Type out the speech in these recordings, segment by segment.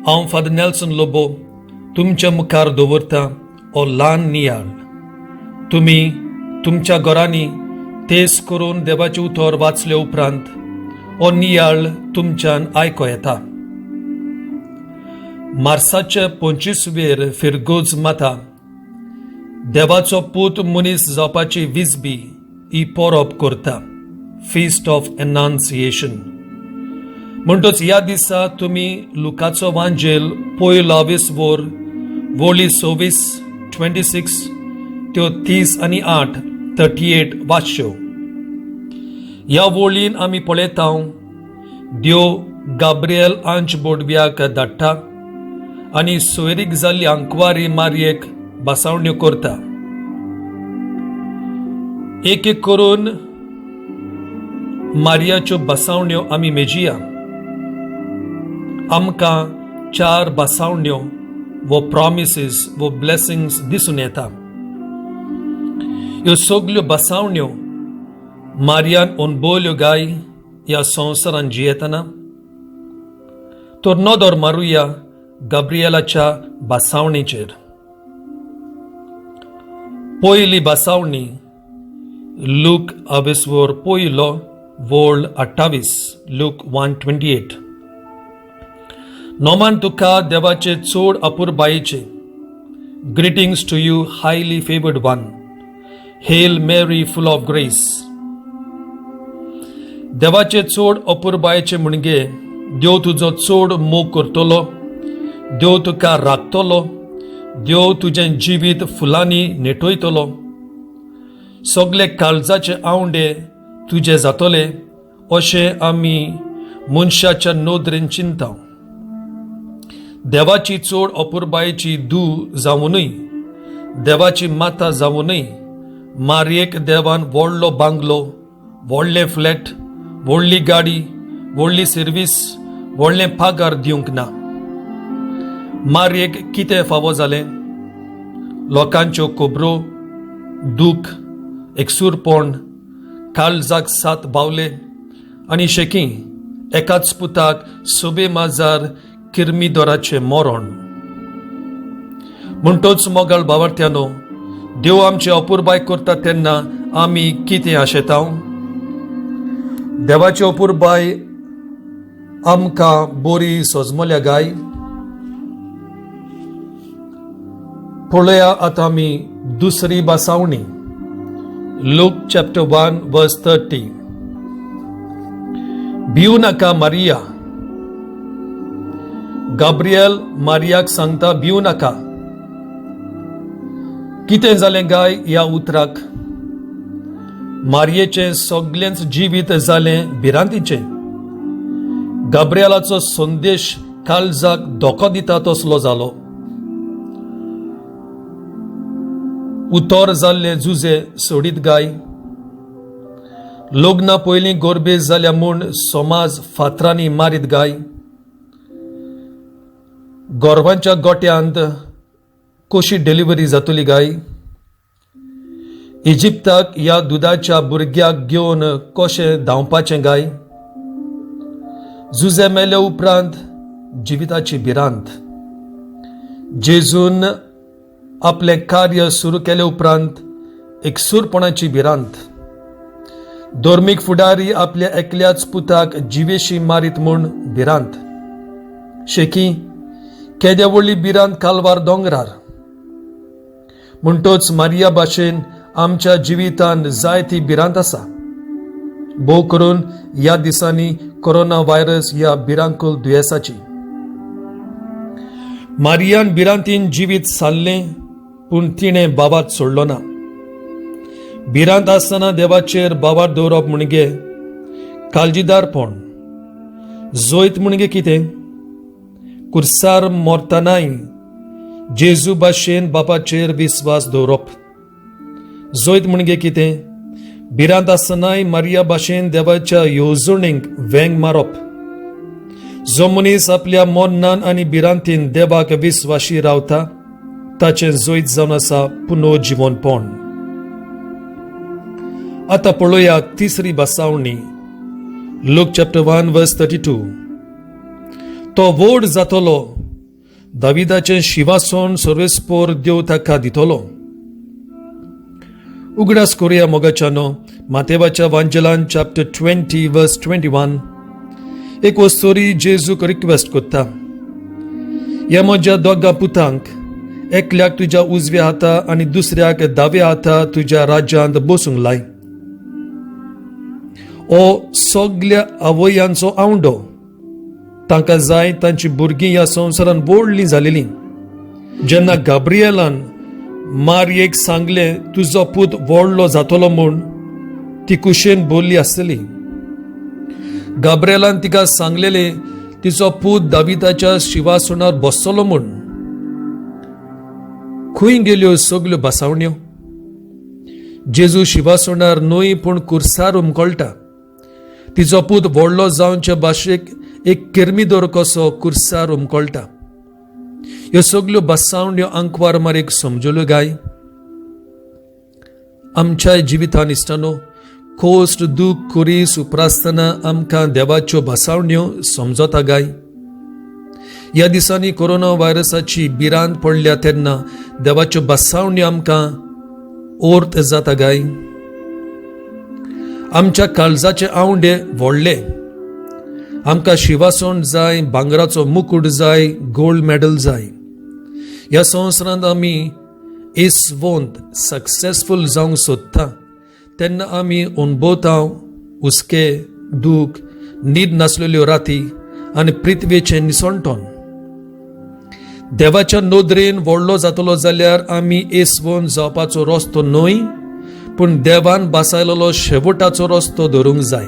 हांव father Nelson Lobo तुमच्या मुखार दवरतां हो ल्हान नियाळ. तुमी तुमच्या घरांनी तेज करून देवाचें उतर वाचले उपरांत हो नियाळ तुमच्यान आयको येता. मार्साचे 25वेर फिरगोज माता देवाचो पूत मनीस जावपाची विजबी ही परब करता, फिस्ट ऑफ एनाउन्सिएशन. म्हणटच ह्या दिसा तुमी लुकाचो वांजेल पयलो वीस वर वोळी 26, 26 त्यो 30 आनी 8, 38 वाचच्यो. ह्या वोळीन आमी पळयता, देव गाब्रियल आंच बोडव्याक धाडटा आनी सोयरीक जाल्ली आंकवारी मारयेक बसावण्यो करता. एक एक करून मारियाच्यो बसावण्यो आमी मेजया. आमकां चार बसावण्यो वो प्रॉमिसीस वो ब्लेसिंग्स दिसून येता. ह्यो सगल्यो बसावण्यो मारियान अणभवल्यो गाय ह्या संवसारान जियेतना? तर नदर मारुया गाब्रियलाच्या बसावणीचेर. पयली बसावणी, लूक आवेसवर पयलो वोळ 28, लूक 1:28. नोमान तुका देवाचे चड अपुरबायेचे. Greetings to you, highly favoured one. Hail Mary, full of grace. देवाचे चड अपुरबायेचे म्हणजे देव तुजो चड मोग करतलो, देव तुका राखतलो, देव तुजें जिवीत फुलांनी नेटयतलो, सगळे काळजाचे आवंडे तुजे जातले अशें आमी मनशाच्या नदरेन चिंता. देवाची चड अपुरबायेची धूव जावनूय, देवाची माता जावनूय मारयेक देवान व्हडलो बांगलो, व्हडलें फ्लॅट, व्हडली गाडी, व्हडली सर्वीस, व्हडलें पगार दिवंक ना. मारयेक कितें फावो जालें? लोकांच्यो खबरो, दूख, एकसूरपण, काळजाक सात बावले आनी शेकी एकाच पुताक सोबे माजार किर्मीदोराचें मरण. म्हणटोच मोगाळ बावर्त्यानो, देव आमची अपुरबाय करता तेन्ना आमी कितें आशेता? देवाची अपुरबाय आमकां बरी सजमल्या गाय? पळया आतां आमी दुसरी बसावणी, लूक चॅप्टर 1 वर्स 30. भिवू नाका मारिया. गाब्रियल मारियाक सांगता, भिवू नाका. कितें जालें गाय ह्या उतराक? मारयेचें सगलेंच जिवीत जालें भिरांतीचें. गाब्रियलाचो संदेश काळजाक धोको दिता तसलो जालो. उतर जाल्ले जुजे सोडीत गाय? लग्ना पयलीं गोरबेज जाल्या म्हूण समाज फातरांनी मारीत गाय? गोरवांच्या गोट्यांत कशी डिलिव्हरी जातली गाय? इजिप्ताक ह्या दुदाच्या भुरग्याक घेवन कशें धांवपाचें गाय? जुजे मेल्या उपरांत जिविताची भिरांत. जेजून आपलें कार्य सुरू केले उपरांत एकसूरपणाची भिरांत. धर्मीक फुडारी आपल्या एकल्याच पुताक जिवेशी मारीत म्हूण भिरांत. शेकी केद्या व्हडली भिरांत कालवार दोंगरार. म्हणटोच मारिया भाशेन आमच्या जिवितांत जायती भिरांत आसा, भोव करून ह्या दिसांनी कोरोना व्हायरस ह्या भिरांकूळ दुयेंसाची. मारियान भिरांतीन जिवीत सारलें, पूण तिणें बाबात सोडलो ना. भिरांत आसतना देवाचेर बाबात दवरप म्हणजे काळजीदारपण. जैत म्हणजे कितें? कुर्सार मरतनाय जेजू भाशेन बापाचेर विस्वास दवरप. जैत म्हणजे कितें? भिरांत आसतनाय मारिया भाशेन देवाच्या येवजणेक वेंग मारप. जो मनीस आपल्या मरणान आनी भिरांतीन देवाक विस्वाशी रावता ताचें जैत जावन आसा पुनर्जिवनपण. आतां पळोवया तिसरी बसावणी, लूक चॅप्टर 1 वर्स 32. तो व्हड जातलो. दाविदाचें शिवासण सर्वेस्पोर देव ताका दितलो. उगडास करुया मोगाच्यानो, मातेवाच्या वांजलान चॅप्टर 20 वर्स 21 एक वस्तोरी जेजूक रिक्वेस्ट करता, ह्या म्हज्या दोगां पुतांक एकल्याक तुज्या उजव्या हाता आनी दुसऱ्याक दाव्या हाता तुज्या राज्यांत बसूंक लाय. ओ सगल्या आवयांचो आवंडो, तांकां जाय तांची भुरगीं ह्या संवसारान व्हडलीं जालेलीं. जेन्ना गाब्रिएलान मारयेक सांगलें तुजो पूत व्हडलो जातलो म्हूण, ती कुशेन बोल्ली आसतली. गाब्रिएलान तिका सांगलेलें तिचो पूत दाविदाच्या शिवासणार बसतलो म्हूण. खंय गेल्यो सगल्यो बसावण्यो? जेजू शिवासणार न्हय पूण कुर्सार उमकळटा. तिचो पूत व्हडलो जावचे भाशेक एक किर्मिदोर कसो कुर्सार उमकळटा. ह्यो सगल्यो बसावण्यो आंकवार मारीक समजल्यो गाय? आमच्या जिवितान इश्टानो कोस्ट दूख कुरीस उप्रासतना आमकां देवाच्यो बसावण्यो समजता गाय? ह्या दिसांनी कोरोना व्हायरसाची भिरांत पडल्या तेन्ना देवाच्यो बसावण्यो आमकां ओर्त जाता गाय? आमच्या काळजाचे आवंडे व्हडले, आमकां शिवासण जाय, भांगराचो मुकूट जाय, गोल्ड मॅडल जाय. ह्या संवसारांत आमी इसवंत सक्सेसफूल जावंक सोदता तेन्ना आमी अणभवता हुस्के, दूख, न्हीद नासलेल्यो राती आनी पृथ्वेचें निसणटण. देवाच्या नदरेन व्हडलो जातलो जाल्यार आमी येसवंत जावपाचो रस्तो न्हय पूण देवान बासायलेलो शेवटाचो रस्तो धरूंक जाय.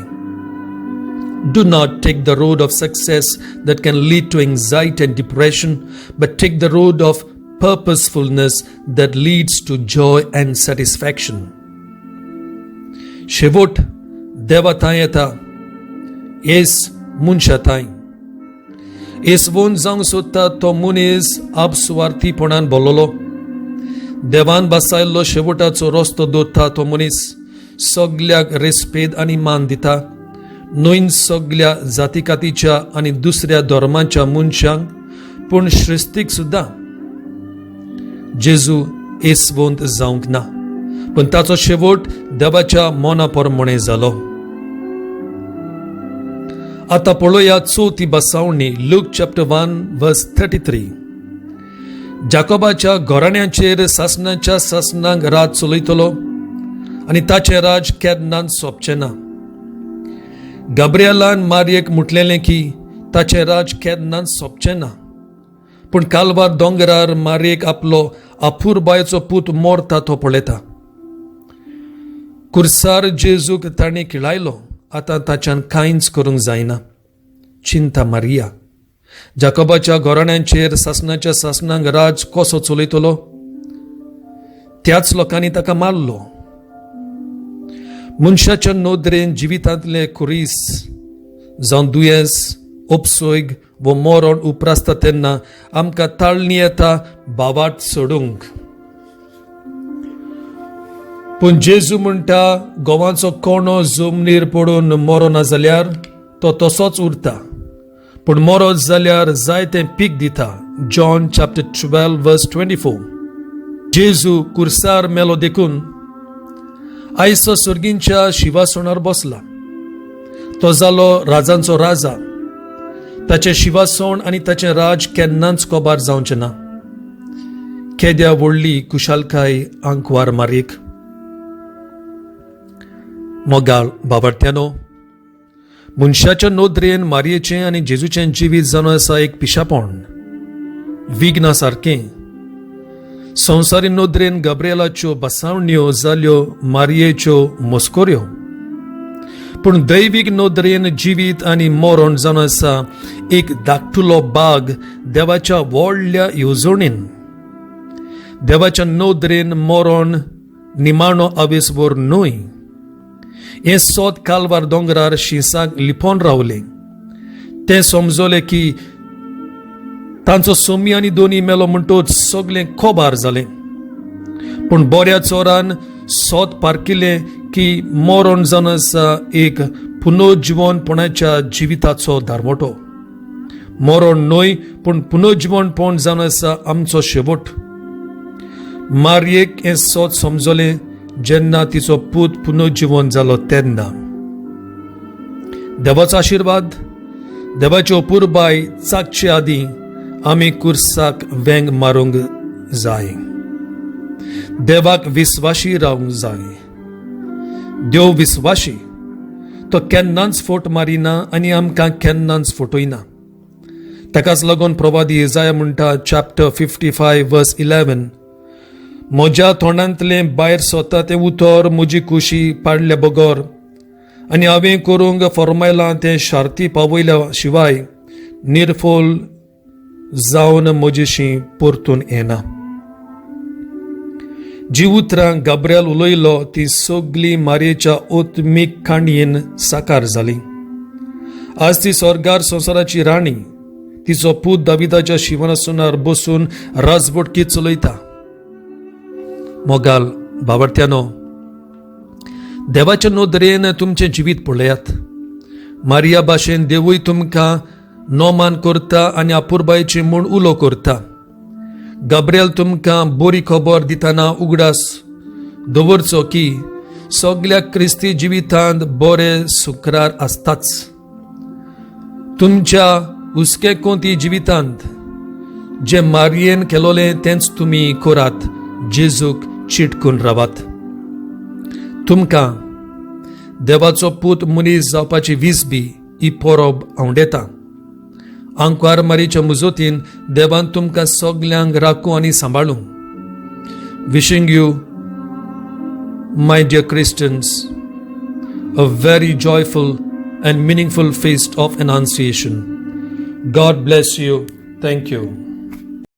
Do not take the road of success that can lead to anxiety and depression, but take the road of purposefulness that leads to joy and satisfaction. शेवट देवा थंय येता, येस मनशा थंय. येसवंत जावंक सोदता तो मनीस आपसुवार्थीपणान बोल्लोलो. देवान बसायल्लो शेवटाचो रस्तो दवरता तो मनीस सगल्याक रेस्पेद आनी मान दिता, न्हय सगल्या जातीकातीच्या आनी दुसऱ्या धर्माच्या मनशांक पूण श्रेस्तीक सुद्दां. जेजू येसवंत जावंक ना पूण ताचो शेवट देवाच्या मना प्रमाणे जालो. आतां पळोवया चवथी बसावणी, लूक चॅप्टर 1 वर्स 33. जाकोबाच्या घराण्याचेर सासणाच्या सासणाक राज चलयतलो आनी ताचें राज केन्नाच सोंपचें ना. गाब्रिएलान मारयेक म्हटलेलें की ताचें राज केन्नाच सोंपचें ना, पूण कालवार दोंगरार मारयेक आपलो अपुरबायेचो पूत मोरता तो पळयता. कुर्सार जेजूक ताणें खिळायलो, आतां ताच्यान कांयच करूंक जायना. चिंता मारिया, जाकोबाच्या घराण्यांचेर सासणाच्या सासणाक राज कसो चलयतलो? त्याच लोकांनी ताका मारलो. मनशाच्या नदरेन जिवितांतले कुरीस जावं दुयेंस, उपसोयग वो मरण उप्रासता तेन्ना आमकां ताळणी येता भावार्थ सोडूंक. पूण जेजू म्हणटा, गोवाचो कोणो जमनीर पडून मरोना जाल्यार तो तसोच उरता, पूण मरत जाल्यार जायतें पीक दिता. जॉन चॅप्टर 12 वर्स 24. जेजू कुर्सार मेलो देखून आयज तो सर्गींच्या शिवासणार बसला. तो जालो राजांचो राजा. ताचें शिवासण आनी ताचें राज केन्नाच कबार जावचें ना. केद्या व्हडली कुशालकाय आंकवार मारीक. मोगाळ बाबार्त्यानो, मनशाच्या नदरेन मारयेचें आनी जेजूचें जिवीत जावन आसा एक पिशापण, विघ्ना सारकें. संवसारी नदरेन गब्रिएलाच्यो बसावण्यो जाल्यो मारयेच्यो मस्कोऱ्यो, पूण दैवीक नदरेन जिवीत आनी मरण जावन आसा एक धाकटुलो बाग देवाच्या व्हडल्या येवजणेन. देवाच्या नदरेन मरण निमाणो आवेसभर न्हय. हें सोद कालवार दोंगरार शिंसाक लिपोवन रावलें. तें समजलें की तांचो सोमी आनी दोनी मेलो म्हणटच सगळें खोबार जालें. पूण बऱ्या चोरान सोद पारखिलें की मरण जावन आसा एक पुनर्जिवनपणाच्या जिविताचो दारवटो. मरण न्हय पूण पुनर्जिवणपण जावन आसा आमचो शेवट. मारयेक हें सत समजलें जेन्ना तिचो पूत पुनर्जिवन जालो तेन्ना. देवाचो आशिर्वाद, देवाची अपुरबाय चाकचे आदीं आमी कुर्साक वेंग मारूंक जाय, देवाक विस्वाशी रावंक जाय. देव विस्वाशी, तो केन्नाच फोट मारिना आनी आमकां केन्नाच फटयना. ताकाच लागून प्रवादी इजाया म्हणटा, चॅप्टर 55 वर्स 11, म्हज्या तोंडांतलें भायर सोता तें उतर म्हजी कुशी पाडल्या बगर आनी हांवें करूंक फर्मायलां तें शार्ती पावयल्या शिवाय निर्फोल जावन म्हजेशी परतून येना. जी उतरां गाब्रियल उलयलो ती सगळीं मारयेच्या आत्मीक काणयेन साकार जाली. आज ती स्वर्गार संवसाराची राणी, तिचो पूत दाविदाच्या शिंवासनार बसून राजवटकी चलयता. मोगाल भावार्थ्यानो, देवाच्या नदरेन तुमचें जिवीत पळयात. मारिया भाशेन देवूय तुमकां नोमान करता आनी अपुरबायेची म्हूण उलो करता. गाब्रियल तुमकां बरी खबर दितना उगडास दवरचो की सगल्या क्रिस्ती जिवितांत बरे सुक्रार आसताच. तुमच्या हुस्के कोंती जिवितांत जे मारयेन केलोलें तेंच तुमी करात. जेजूक चिटकून रावात. तुमकां देवाचो पूत मनीस जावपाची वीज बी ही परब आंवडेता. आंकवार मारीच्या मुजोतीन देवान तुमकां सगल्यांक राखूं आनी सांबाळूं. Wishing you, my dear Christians, a very joyful and meaningful feast of Annunciation. God bless you. Thank you.